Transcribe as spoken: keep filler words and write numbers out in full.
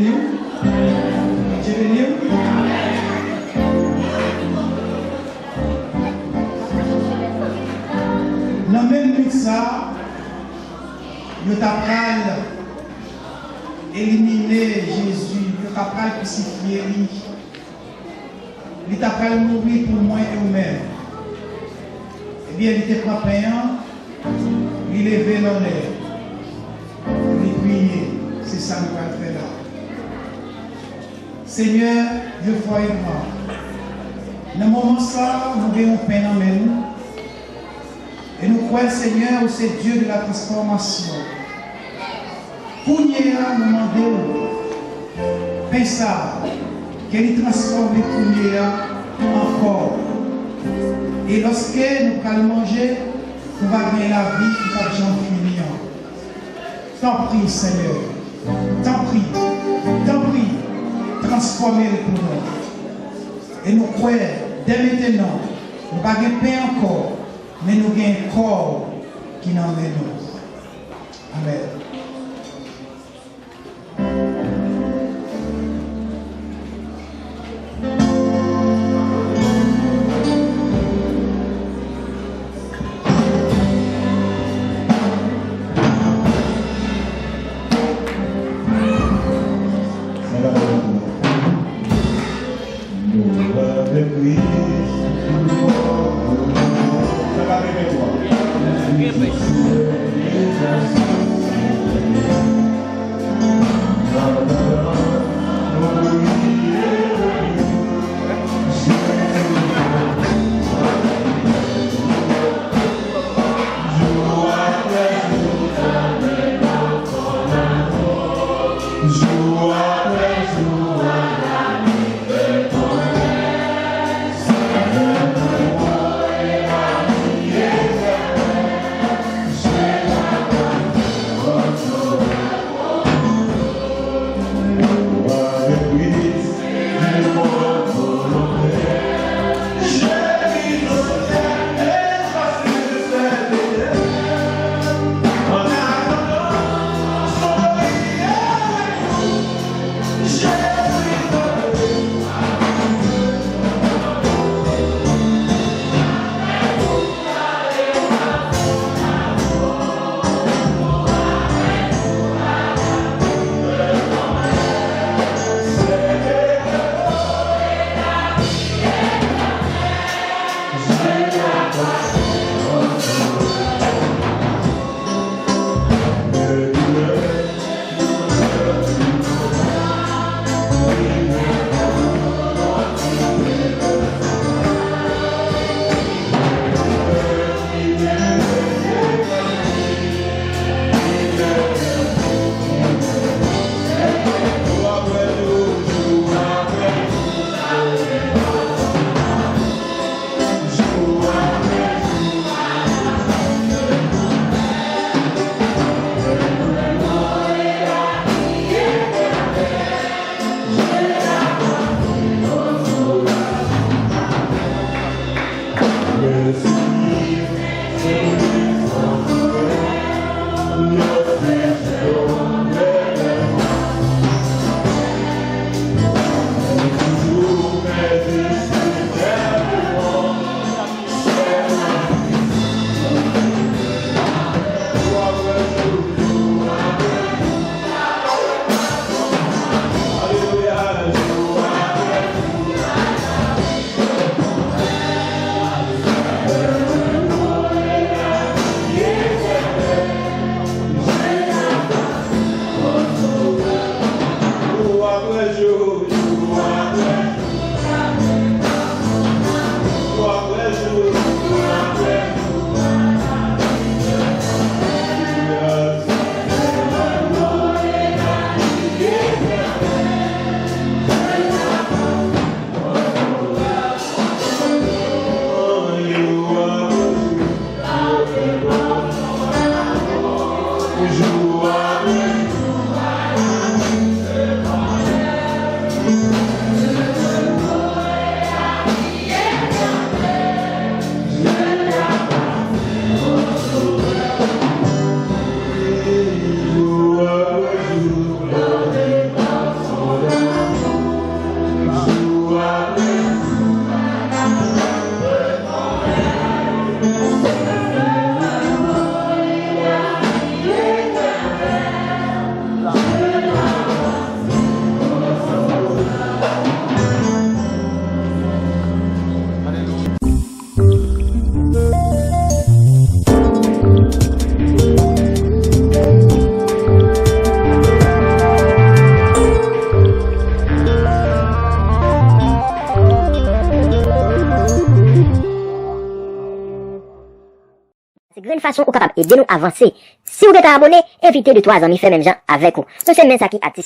Bondye beni w. Nan menm nwit sa, yo ta pral elimine Jezi, yo ta pral krisifye li. Li ta pral mouri pou mwen e ou menm. Ebyen, li te pran pen an, li leve l anlè, li priye. Se sa nou pral fè la. Senyè, Dye fò e gran, nan moman sa, nou gen yon pen nan men nou. E nou kwè, Senyè, ou se Dye de la transfòmasyon. Kounye a, nou mande w, pen sa a, ke li transfòme kounye a an kò. E lòske nou pral manje, nou va gen lavi ki p ap janm fini an. Tanpri, Senyè, tanpri, tanpri, transfòme l pou nou. E nou kwè, dè mentenan, nou pa gen pen ankò, men nou gen kò w ki nan men nou. Amèn. Grenn fason ou kapab ede nou avanse. Si w gentan abone, envite de twa zanmi fè menm jan avèk ou. Nou se Men Sa Ki Atis.